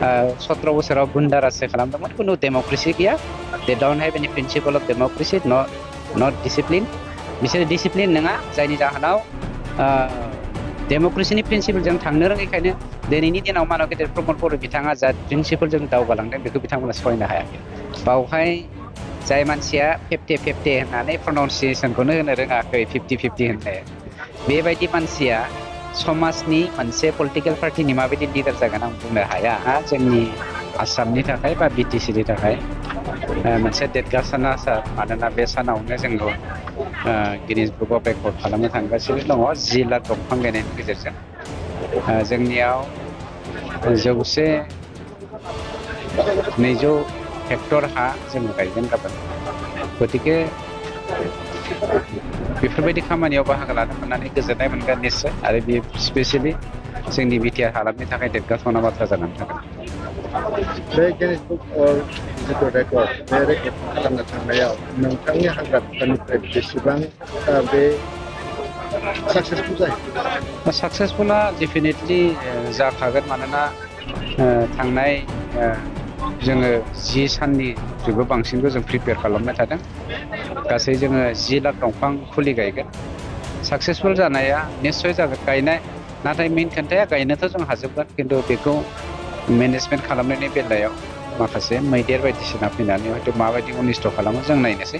17 बोसोराव गुन्दारासो खालामदोंमोन खुनु डेम'क्रेसि गैया they don't have any principle of democracy not discipline बिसोर डिसिप्लिन नङा जायनि जाहोनाव डेम'क्रेसिनि प्रिन्सिपलजों थांनो रोङैखायनो दिनैनि दिनाव मानव गेदेर प्रमद बर' बिथाङा जा प्रिन्सिपलजों दावगालांदों बेखौ बिथांमोना सहायनो हायाखै बावहाय जाय मानसिया 50-50 होननानै प्रनाउन्सियेसनखौनो होनो रोङाखै 50-50 होननाय बेबायदि मानसिया समाजनि मोनसे पलिटिकेल पार्टिनि माबायदि लिडार जागोन आं बुंनो हाया जोंनि आसामनि थाखाय बा बिटिसिनि थाखाय मोनसे देरगासाना सान मानोना बे सानावनो जोंखौ गिनिज बुक अफ रेकर्ड खालामनो थांगासिनो दङ 10 लाख दंफां गायनायनि गेजेरजों जोंनियाव 200 हेक्टर हा जोङो गायगोन गाबोन गतिके बेफोरबायदि खामानियाव बाहागो लानो मोननानै गोजोननाय मोनगोन निस्सय आरो बे स्पेसियेलि जोंनि बिटिआर हालामनि थाखाय देरगाथावना बाथ्रा जानानै थागोन बे गिनिज बुक जिथु रेकर्ड बे रेकर्ड खालामनो थांनायाव नोंथांनि हाग्रा बिफाननिफ्राय बेसेबां बे साक्सेसफुल जायो साक्सेसफुला डेफिनेटलि जाखागोन मानोना थांनाय जोङो 10 साननिख्रुइबो बांसिनखौ जों प्रिपेयार खालामबाय थादों गासै जोङो 10 लाख दंफां फुलि गायगोन साक्सेसफुल जानाया निस्सय जागोन गायनाय नाथाय मेन खोन्थाया गायनोथ' जों हाजोबगोन खिन्थु बेखौ मेनेजमेन्ट खालामनायनि बेलायाव माखासे मैदेर बायदिसिना फैनानै हयथ' माबायदि अनिस्थ' खालामो जों नायनोसै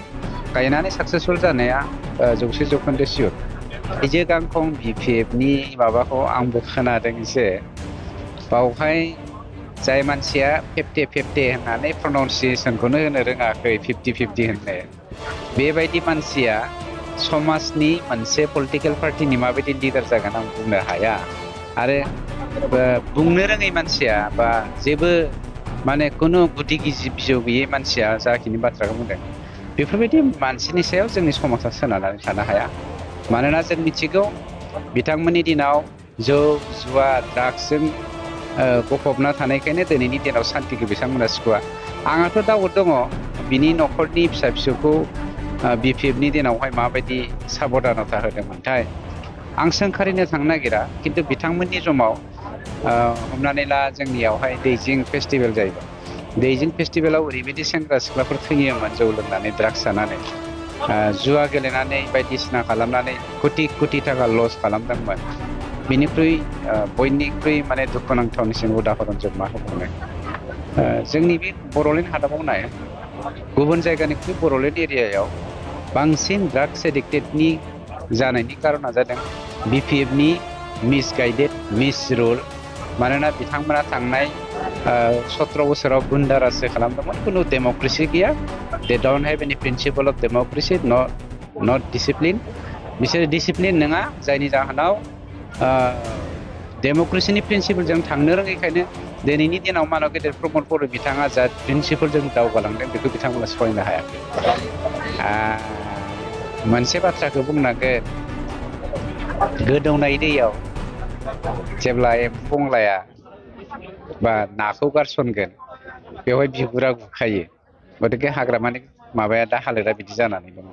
गायनानै साक्सेसफुल जानाया 100% सियर आइजो गांखं बिपिएफनि माबाखौ आंबो खोनादों एसे बावहाय जाय मानसिया 50-50 होननानै प्रनाउन्सियेसनखौनो होनो रोङाखै 50-50 होननाय बेबायदि मानसिया समाजनि मोनसे पलिटिकेल पार्टिनि माबायदि लिडार जागोन आं बुंनो हाया आरो बुंनो रोङै मानसिया बा जेबो माने खुनु गुदि गिजि बिजौ गैयै मानसिया जाखिनि बाथ्राखौ बुंदों बेफोरबायदि मानसिनि सायाव जोंनि समाजा सोनारनानै थानो हाया मानोना जों मिथिगौ बिथांमोननि दिनाव जौ जुवा ड्राग्सजों गफबना थानायखायनो दिनैनि दिनाव सान्तिखौ बिथांमोना सुखुवा आंहाथ' दाउट दङ बिनि न'खरनि फिसा फिसौखौ बिपिएफनि दिनावहाय माबायदि साबधानता होदोंमोनथाय आं सोंखारिनो थांनो नागिरा खिन्थु बिथांमोननि समाव हमनानै ला जोंनियावहाय दैजिं फेस्टिभेल जायोबा दैजिं फेस्टिभेलाव ओरैबायदि सेंग्रा सिख्लाफोर थैयोमोन जौ लोंनानै ड्राग्स जानानै जुवा गेलेनानै बायदिसिना खालामनानै कोटि थाखा लस खालामदोंमोन बिनिख्रुइ बयनिख्रुइ माने दुखुनांथावनिसिम उदाहरन जों मा बुंनो जोंनि बे बड'लेण्ड हादाबाव गुबुन जायगानिख्रुइ बड'लेण्ड एरियायाव बांसिन ड्राग्स एडिक्टेडनि जानायनि कारना जादों बिपिएफनि मिसगाइडेड मिस रुल मानोना बिथांमोना थांनाय 17 बोसोराव गुन्दारासो खालामदोंमोन खुनु डेम'क्रेसि गैया they don't have any principle of democracy not discipline बिसोर डिसिप्लिन नङा जायनि जाहोनाव डेम'क्रेसिनि प्रिन्सिपलजों थांनो रोङैखायनो दिनैनि दिनाव मानव गेदेर प्रमद बर' बिथाङा जा प्रिन्सिपलजों दावगालांदों बेखौ बिथांमोना सहायनो हायाखै मोनसे बाथ्राखौ बुंनांगोन गोदौनाय दैयाव जेब्ला एम्फौ बंलाया बा नाखौ गारसनगोन बेवहाय बिगुरा गुखायो गतिके हाग्रामानि माबाया दा हालोदा बिदि जानानै दङ